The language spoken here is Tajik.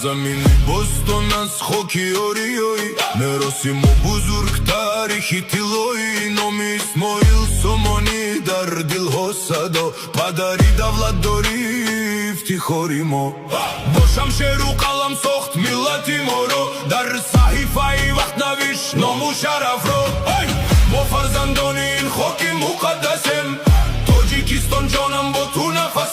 Замини бостон, аз хоки ориёӣ, мероси мо бузург, таърихи тиллоӣ. Номи Исмоил Сомонӣ дар дилҳо садо, падари давлатдорӣ, ифтихори мо. Бо шамшеру қалам сохт миллати моро, дар саҳифаи вақт навишт ному шарафро. Мо фарзандони ин хоки муқаддасем. Тоҷикистон, ҷонам, бо ту нафас.